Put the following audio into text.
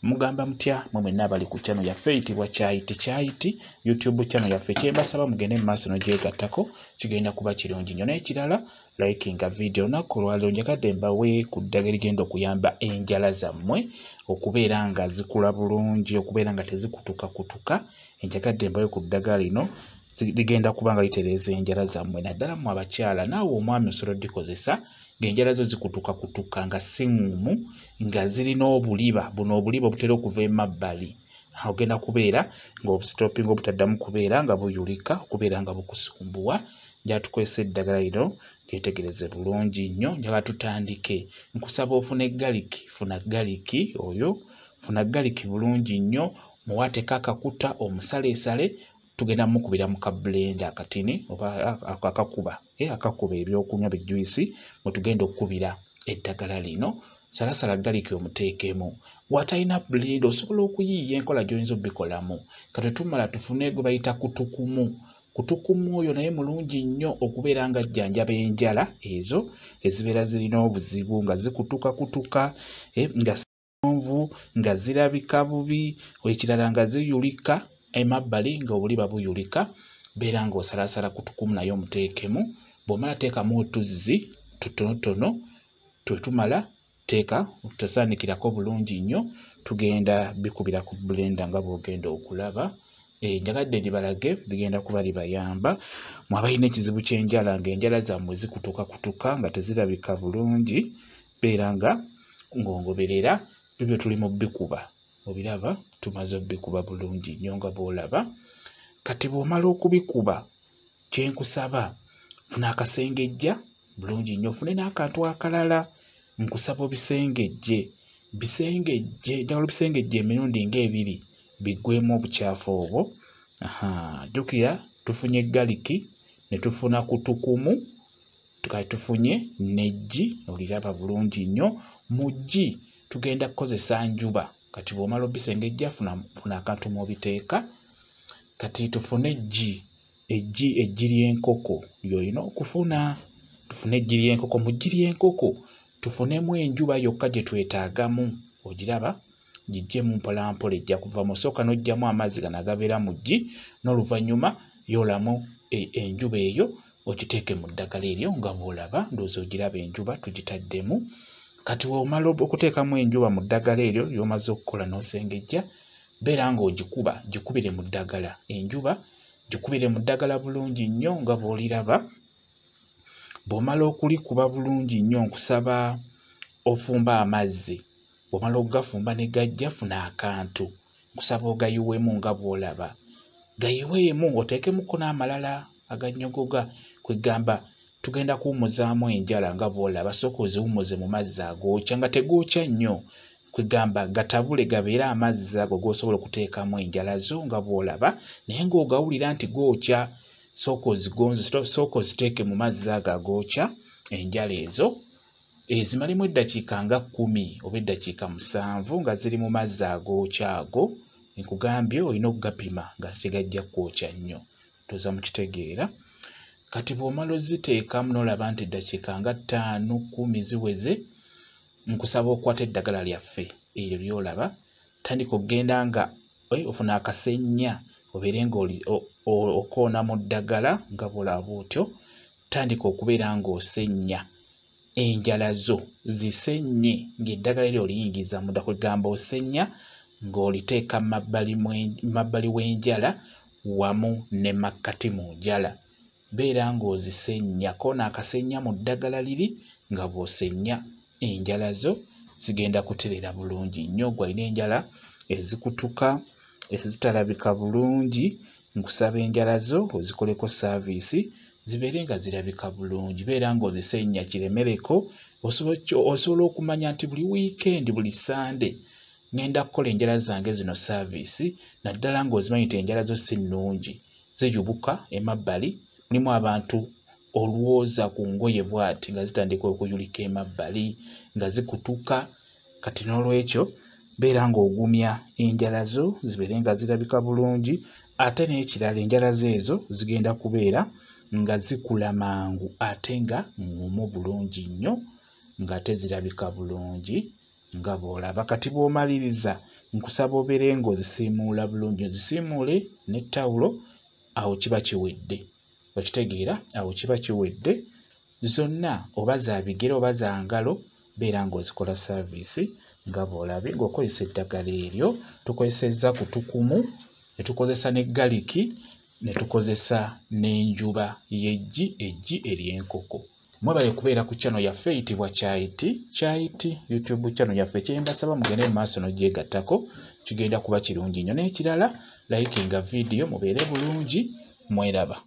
Mugamba mutya mwe mwenna abali ku channel yaffe eyitibwa Kyayiti Kyayiti YouTube channel yaffe? Kyembasaba mugende mu maaso n'ogyegattako, kigenda kuba kirungi nnyo. N'ekirala, likinga video. Olunaku olwaleero njagadde mbawe ku ddagala erigenda okuyamba enjala zammwe okubeera nga zikula bulungi, okubeera nga tezikutukakutuka. Njagadde mbawe ku ddagala lino, ligenda kuba nga litereeza enjala zammwe, naddala mmwe abakyala. Naawe omwami osobola oddikozesa ng'enjala zo zikutukakutuka, nga si ŋŋumu, nga zirina obuliba, buno obuliba obutera okuva emabbali. Ogenda kubeera ng'obusitopinga obutaddamu kubeera nga buyulika, okubeera nga bukusumbuwa. Njagala tukozesa eddagala lino, lyetegereze bulungi nnyo. Njagala tutandike. Nkusaba ofune garlic, funa garlic oyo, funa garlic bulungi nnyo, muwaateko akakuta, omusaleesale. Tugenda mukubira mu ka blender akatini oba akakuba ebyokunywa, bi juice, mwe tugenda okukubira eddagala lino. Salasala garlic omuteekemu. Bw'atalina blender, osobola okuyiiya enkola gy'oyinza obbikolamu. Kati tumala tufune gwe bayita kutukumu. Kutukumu oyo naye mulungi nnyo okubeera nga ajjanjaba enjala ezo ezibeera zirina obuzibu, nga zikutukakutuka, nga nvu, nga zirabika bubi, ekirala nga ziyulika emabbali, nga obuliba buyulika. Beera ng'osalasala kutukumu naye omuteekemu. Bw'omala teekamu otuzzi tutonotono. Twetumala teeka, tosaanikirako bulungi nnyo. Tugenda bikubira ku blender nga bw'ogenda okulaba. Njagadde ndibalage, ligenda kuba libayamba mwe abalina ekizibu ky'enjala, ng'enjala zammwe zikutukakutuka, nga tezirabika bulungi. Beera nga ng'ongoberera bibyo, tuli mu bikuba, obiraba tumaze obbikuba bulungi nnyo nga bw'olaba. Kati bw'omala okubikuba, kyenkusaba funa akasengejja bulungi nnyo, ofune n'akantu akalala. Nkusaba obisengejje, bisengejje, njagala obisengejje emirundi ng'ebiri, biggweemu obukyafu obwo. Aha, jjukira tufunye garlic, ne tufuna kutukumu, kati tufunye n'eggi, oliraba bulungi nnyo. Mu ggi tugenda kukozesa njuba. Kati bw'omala obisengejja, funa akantu mw'obiteeka. Kati tufune eggi, eggi ly'enkoko ly'olina okufuna. Tufune eggi ly'enkoko. Mu ggi ly'enkoko tufunemu enjuba yokka gye twetaagamu. Ogiraba, giggyemu mpola mpola, ejja kuvamu. Osooka n'oggyamu amazzi gano agabeera mu ggi, n'oluvannyuma yoolamu enjuba eyo, ogiteeke mu ddagala eryo nga bw'olaba. Ndowooza ogiraba, enjuba tugitaddemu. Kati bw'omala okuteekamu enjuba mu ddagala eryo ly'omaze okukola n'osengejja, beera ng'ogikuba, gikubire mu ddagala. Enjuba gikubire mu ddagala bulungi nnyo nga bw'oliraba. Bw'omala okulikuba bulungi nnyo, nkusaba ofumbe amazzi. Bw'omala okugafumba ne gajja, funa akantu, nkusaba ogayiweemu nga bw'olaba. Gayiweemu, oteekemukko n'amalala agannyogoga. Kwegamba tugenda kuwummuzaamu enjala nga bw'olaba. Sooka oziwummuze mu mazzi agookya, nga tegookya nnyo. Kwegamba gatabule gabeere amazzi ago g'osobola okuteekamu enjala zo nga bw'olaba, naye ng'ogawulira nti gookya. Sooka ozigonze, sooka oziteeke mu mazzi ago agookya enjala ezo, ezimalemu eddakiika nga 10 oba eddakiika 7 nga ziri mu mazzi agookya ago. Nkugambye olina okugapima nga tegajja kwokya nnyo, ndowooza mukitegeera. Kati bw'omala oziteekamu n'olaba nti eddakiika nga 5, 10 ziweze, nkusaba okwata eddagala lyaffe eryo ly'olaba, tandika okugenda nga ofuna akasennya, obeere ng'okoona mu ddagala nga bw'olaba bw'otyo. Tandika okubeera ng'osennya enjala zo, zisenye ng'eddagala eryo oliyingiza munda. Kwegamba osennya ng'oliteeka mabbali w'enjala wamu ne makkati mu njala. Beera ng'ozisennya, koona akasennya mu ddagala liri nga bw'osennya enjala zo, zigenda kutereera bulungi nnyo. Ggwe alina enjala ezikutuka, ezitalabika bulungi, nkusaba enjala zo ozikoleko service, zibeere nga zirabika bulungi. Beera ng'ozisennya kiremereko. Osobola okumanya nti buli weekend, buli Sande, ŋŋenda kukola enjala zange zino service, naddala ng'ozimanyi nti enjala zo si nnungi, ziyubuka emabbali. Mulimu abantu olwoza ku ngoye bw'ati nga zitandika okuyulika emabbali, nga zikutuka. Kati n'olwekyo beera ng'ogumya enjala zo zibeere nga zirabika bulungi. Ate n'ekirala, enjala zo ezo zigenda kubeera nga zikula mangu, ate nga ŋŋumu bulungi nnyo, ng'ate zirabika bulungi. nga bw'olaba. Kati bw'omaliriza nkusaba obeere ng'ozisiimuula bulungi, ozisiimuule ne ttawulo, awo kiba kiwedde. Okitegeera? Awo kiba kiwedde. Zonna oba za bigere oba za ngalo, beera ng'ozikola saaviisi nga bw'olabye ng'okozesa eddagala eryo. Tukozesezza kutukumu, ne tukozesa ne galiki, ne tukozesa n'enjuba y'eggi, eggi ery'enkoko. Mwebale kubeera ku channel yaffe eyitibwa Kyayiti Kyayiti YouTube channel yaffe. Kye mbasaba mugende mu maaso n'ogyegattako, kigenda kuba kirungi nnyo. N'ekirala, likinga vidiyo, mubeere bulungi, mweraba.